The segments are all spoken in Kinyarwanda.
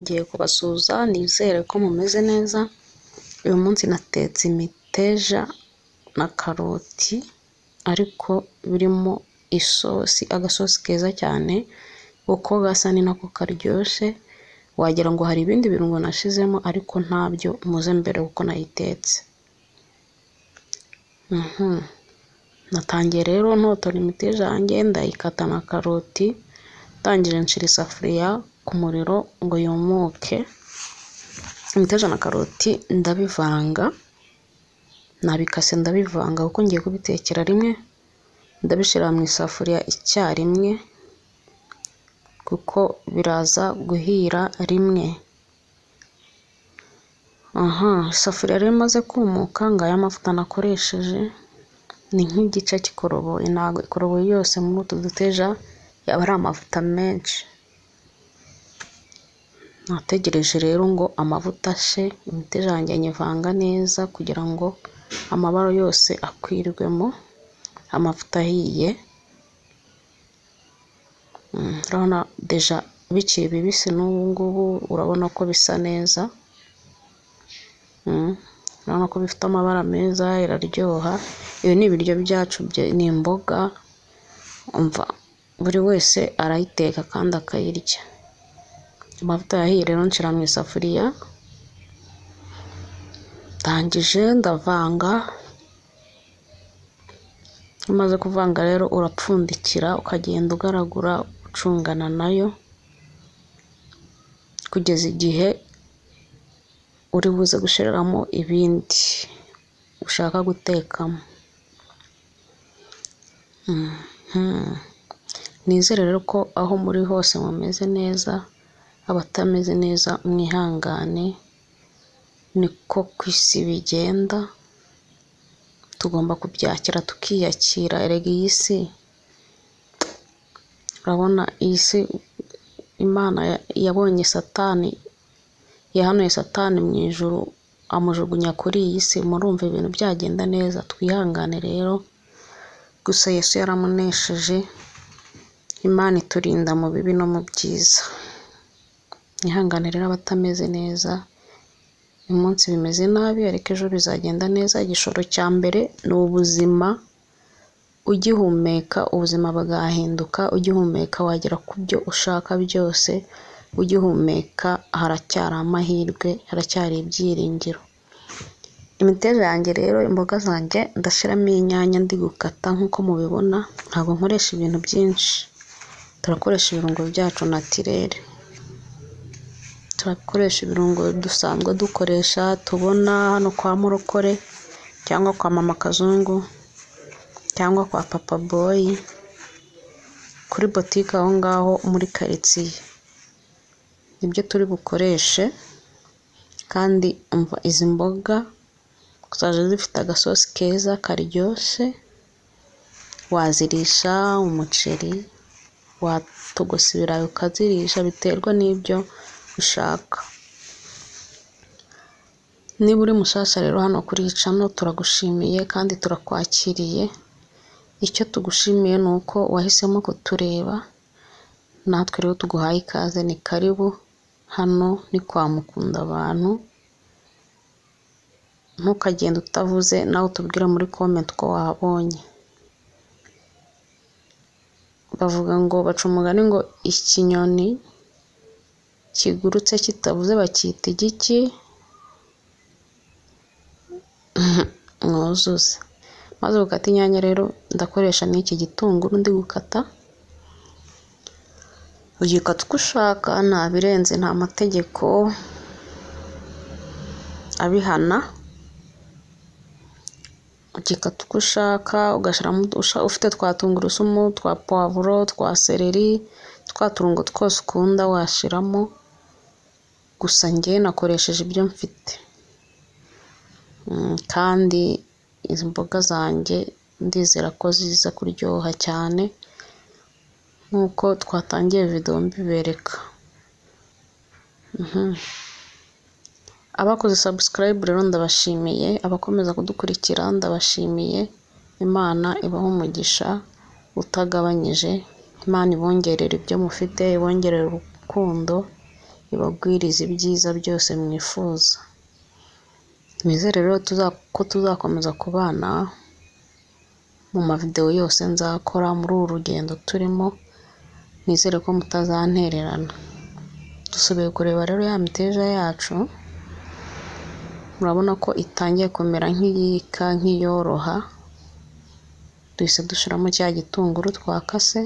Ngiye kubasuhuza nizere ko mumeze neza. Uyu munsi natetse imiteja na karoti ariko birimo isosi, agasosi keza cyane, uko gasa ni nako karyoshye, wagira ngo hari ibindi birungo nashizemo ariko ntabyo, muze mbere uko nayitetse. Natangiye rero ntotora imiteja yanjye, ndayikata na karoti, ndangije nshira isafuriya ku muriro ngo yumuke. Imiteja na karoti ndabivanga, nabikase ndabivanga kuko ngiye kubitekera rimwe, ndabishyira mu isafuriya icyarimwe kuko biraza guhira rimwe. Isafuriya rero imaze kumuka, ngaya amavuta nakoresheje ni nk'igice cy'ikoroboyi, ntabwo ikoroboyi yose muri utu duteja yaba ari amavuta menshi. Nategereje rero ngo amavuta ashe, imiteja yanjye nyivanga neza kugira ngo amabara yose akwirwemo, amavuta ahiye. Urabona deja bikiri bibisi n'ubu ngubu urabona ko bisa neza, urabona ko bifite amabara meza, iraryoha. Ibi ni ibiryo byacu, ni imboga, umva buri wese arayiteka kandi akayirya. Amavuta yahiye rero nshyira mu isafuriya, ndangije ndavanga. Iyo umaze kuvanga rero urapfundikira ukagenda ugaragura ucungana nayo kugeza igihe uri buze gushyiramo ibindi ushaka gutekamo. Nizere rero ko aho muri hose mumeze neza, abatameze neza mwihangane, niko ku isi bigenda, tugomba kubyakira tukiyakira. Erega iyi si, urabona iyi si Imana yabonye Satani, yahanuye Satani mu ijuru amujugunya kuri iyi si, murumva ibintu byagenda neza. Twihangane rero, gusa Yesu yaramunesheje, Imana iturinda mu bibi no mu byiza. Mwihangane rero abatameze neza, uyu munsi bimeze nabi ariko ejo bizagenda neza. Igishoro cya mbere ni ubuzima, ugihumeka ubuzima bwahinduka, ugihumeka wagera ku byo ushaka byose, ugihumeka haracyari amahirwe, haracyari ibyiringiro. Imiteja yanjye rero, imboga zanjye ndashyiramo inyanya ndi gukata nk'uko mubibona, ntabwo nkoresha ibintu byinshi, turakoresha ibirungo byacu natirere, turakoresha ibirungo dusanzwe dukoresha tubona hano kwa Murokore cyangwa kwa Mama Kazungu cyangwa kwa Papa Boy, kuri botike aho ngaho muri karitsiye, nibyo turi bukoreshe. Kandi izi mboga zaje zifite agasosi keza karyoshye, wazirisha umuceri, watogosa ibirayi ukazirisha, biterwa n'ibyo ushaka. Niba uri mushyashya rero hano kuri iyi channel, turagushimiye kandi turakwakiriye. Icyo tugushimiye ni uko wahisemo kutureba, natwe rero tuguhaye ikaze, ni karibu. Hano ni kwa Mukunda abantu, ntukagende utavuze, nawe utubwire muri comment uko wahabonye. Bavuga ngo baca umugani ngo ikinyoni kigurutse kitavuze bacyita igiki? Mwuzuze. Maze gukata inyanya rero ndakoresha n'iki gitunguru ndi gukata, ugikata uko ushaka, nta birenze, nta mategeko abihana, ugikata uko ushaka, ugashyiramo ufite twa tungurusumu, twa puwavuro, twa seleri, twa turungo twose ukunda washyiramo, gusa njye nakoresheje ibyo mfite. Kandi izi mboga zanjye ndizera ko ziza kuryoha cyane nk'uko twatangiye video mbibereka. Abakoze subscribe rero ndabashimiye, abakomeza kudukurikira ndabashimiye, Imana ibahe umugisha utagabanyije, Imana ibongerere ibyo mufite, ibongerere urukundo, ibagwirize ibyiza byose mwifuza. Nizere rero ko tuzakomeza kubana mu mavidewo yose nzakora muri uru rugendo turimo, nizere ko mutazantererana. Dusubiye kureba rero ya miteja yacu, murabona ko itangiye kumera nk'iyika, nk'iyoroha. Duhise dushyiramo cya gitunguru twakase,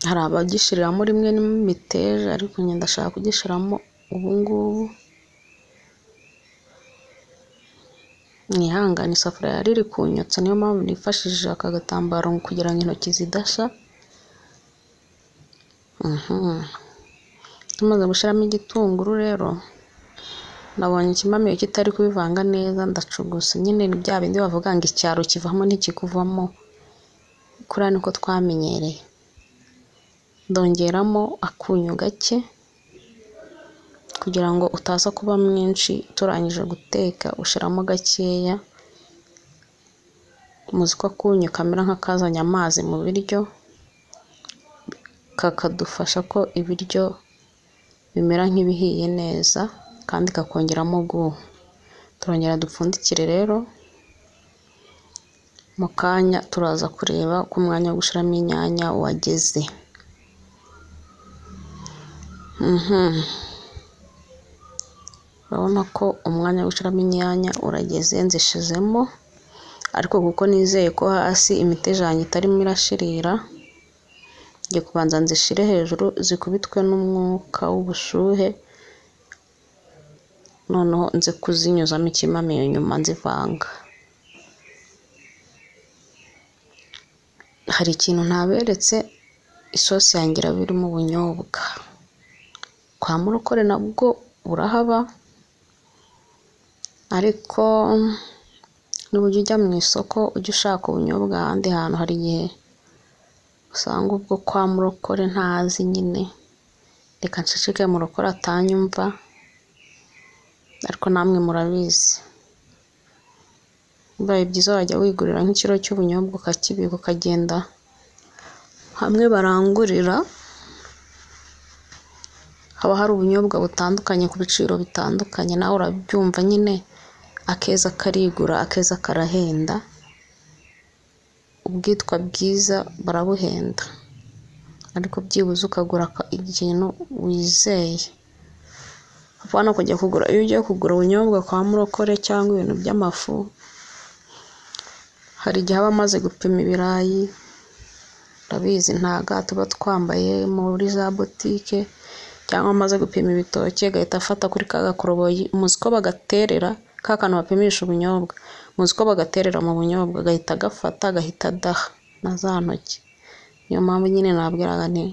hari abagishiriramo rimwe n'imiteja, ariko njye ndashaka kugishyiramo ubu ngubu. Mwihangane, isafuriya yari iri kunyotsa, niyo mpamvu nifashishije aka gatambaro kugira ngo intoki zidashya. Tumaze gushyiramo igitunguru rero, nabonye ikimamiyo kitari kubivanga neza, ndacugusa nyine. Ni bya bindi bavuga ngo icyaro kivamo ntikikuvamo, kuriya niko twamenyereye. Ndongeramo akunyu gake kugira ngo utaza kuba mwinshi, turangije guteka ushyiramo gakeya. Muzi ko akunyu kamera nk'akazanye amazi mu biryo, kakadufasha ko ibiryo bimera nk'ibihiye neza, kandi kakongeramo guhu. Turongera dupfundikire rero, mu kanya turaza kureba ko umwanya wo gushyiramo inyanya wageze. Urabona ko umwanya wo gushyiramo inyanya urageze, nzishizemo, ariko kuko nizeye ko hasi imiteja yanjye itarimo irashirira, ngiye kubanza nzishyire hejuru zikubitwe n'umwuka w'ubushyuhe, noneho nze kuzinyuzamo ikimamiyo nyuma nzivanga. Hari ikintu ntaberetse, isosi yanjye iraba irimo ubunyobwa. Kwa murokore nabwo burahaba, ariko n'uburyo ujya mu isoko ujya ushaka ubunyobwa ahandi hantu, hari igihe usanga ubwo kwa murokore ntazi nyine. Reka nceceke murokore atanyumva, ariko namwe murabizi. Bibaye byiza wajya wigurira nk'ikiro cy'ubunyobwa ukakibika, ukagenda hamwe barangurira, haba hari ubunyobwa butandukanye ku biciro bitandukanye, nawe urabyumva nyine, akeza karigura, akeza karahenda, ubwitwa bwiza barabuhenda, ariko byibuze ukagura ikintu wizeye. Apana kujya kugura, iyo ugiye kugura ubunyobwa kwa murokore cyangwa ibintu by'amafu, hari igihe aba amaze gupima ibirayi, urabizi nta ga tuba twambaye muri za botike, cyangwa amaze gupima ibitoki agahita afata kuri ka gakoroboyi, muzi ko bagaterera ka kantu bapimisha ubunyobwa, muzi ko bagaterera mu bunyobwa, agahita agafata agahita adaha na za ntoki. Niyo mpamvu nyine nabwiraga nti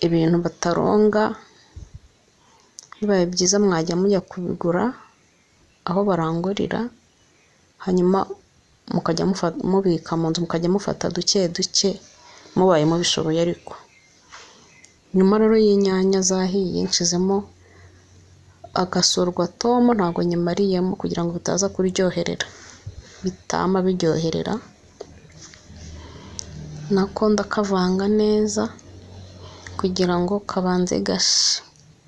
ibintu bataronga, bibaye byiza mwajya mujya kubigura aho barangurira, hanyuma mukajya mubika mu nzu, mukajya mufata duke duke mubaye mubishoboye. Ariko nyuma rero y'inyanya zahiye, nshizemo agasorwa tomu, ntabwo nyimariyemo kugira ngo bitaza kuryoherera, bitama biryoherera. Nako ndakavanga neza kugira ngo kabanze gashe,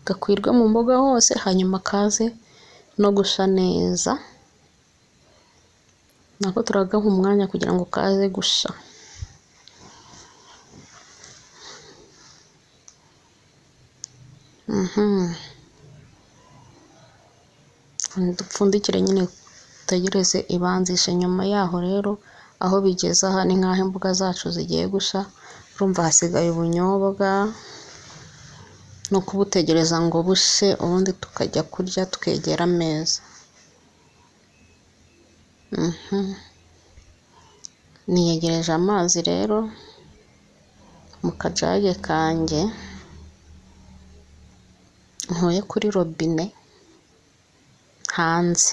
gakwirwe mu mboga hose, hanyuma kaze no gusha neza. Nako turagaha umwanya kugira ngo kaze gusha. Dupfundikire nyine dutegereze ibanzishe. Nyuma yaho rero aho bigeze aha ni nk'aho imboga zacu zigiye gusha, urumva hasigaye ubunyobwa no kubutegereza ngo bushe, ubundi tukajya kurya tukegera ameza. Niyegereje amazi rero mu kajage kanjye nkuye kuri robine hanze.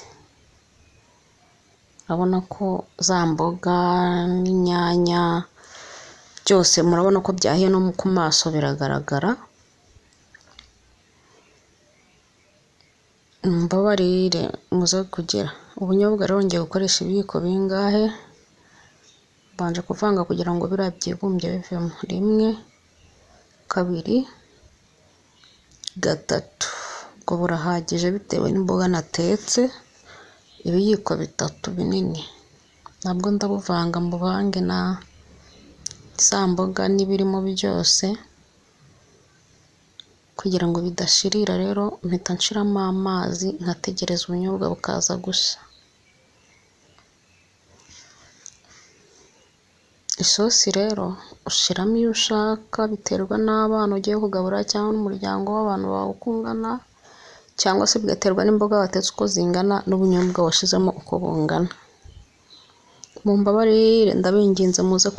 Urabona ko za mboga n'inyanya byose murabona ko byahiye, no ku maso biragaragara. Mbabarire muze kugira ubunyobwa rero ngiye gukoresha ibiyiko bingahe, mbanje kuvanga kugira ngo biriya byibumbye bivemo. 1, 2, 3, ubwo burahagije bitewe n'imboga natetse, ibiyiko 3 binini nabwo ndabuvanga mbuvange na za mboga n'ibirimo byose kugira ngo bidashirira. Rero mpita nshiramo amazi nkategereza ubunyobwa bukaza gushya. Isosi rero ushiramo iyo ushaka biterwa n'abana ugiye kugabura cyangwa n'umuryango w'abantu bawe uko ungana, cyangwa se bigaterwa n'imboga watetse uko zingana n'ubunyobwa washizemo uko bungana. Mumbabarire ndabinginze muze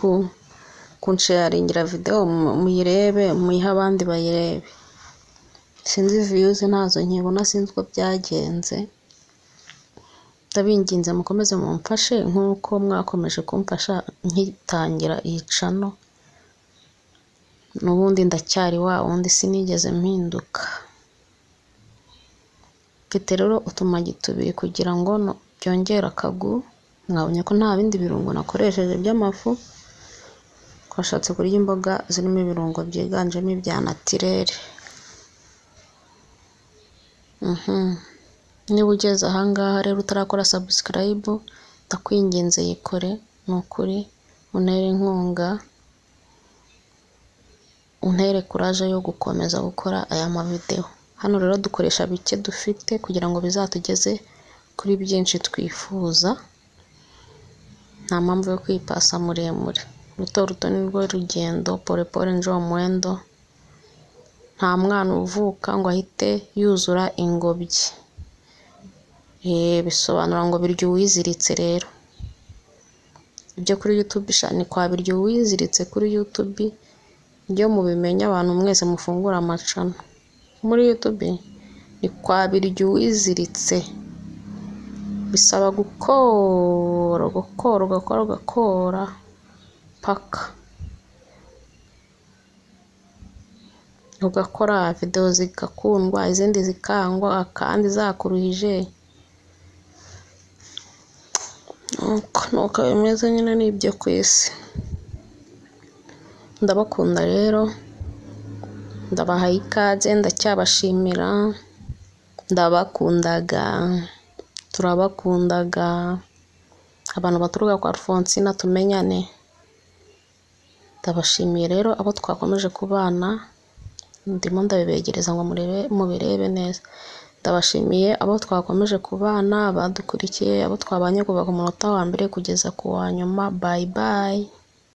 kunsharingira videwo muyirebe, muyihe abandi bayirebe. Sinzi viyuzi ntazo nkibona, sinzi uko byagenze. Ndabinginze mukomeze mumfashe nk'uko mwakomeje kumfasha nkitangira iyi cano, n'ubundi ndacyari wa wundi sinigeze mpinduka. Mfite rero utumagi 2 kugira ngo byongere akagu. Mwabonye ko nta bindi birungo nakoresheje by'amafu, twashatse kurya imboga zirimo ibirungo byiganjemo ibya natirere. Niba ugeze aha ngaha rero utarakora subscribe, ndakwinginze yikore, ni ukuri untere inkunga, untere kuraje yo gukomeza gukora aya mavidewo. Hano rero dukoresha bike dufite kugira ngo bizatugeze kuri byinshi twifuza, nta mpamvu yo kwipasa muremure. Ruto ruto ni rwo rugendo, pole pole njoo mwendo. Nta mwana uvuka ngo ahite yuzura ingobyi. Bisobanura ngo birya uwiziritse. Rero ibyo kuri YouTube ni kwa birya uwiziritse kuri YouTube, ibyo mubimenye abantu mwese mufungura amacano muri YouTube ni kwa birya uwiziritse. Bisaba gukora gukora ugakora ugakora paka ugakora videwo zigakundwa, izindi zikangwa kandi zakuruhije. Nuko bimeze nyine, ni ibyo ku isi. Ndabakunda rero, ndabahaye ikaze, ndacyabashimira, ndabakundaga, turabakundaga. Abantu baturuka kwa Alphonsine tumenyane. Ndabashimiye rero abo twakomeje kubana, ndimo ndabibegereza ngo mubirebe neza. Ndabashimiye abo twakomeje kubana, abadukurikiye, abo twabanye kuva ku munota wa mbere kugeza ku wa nyuma. Bye bye.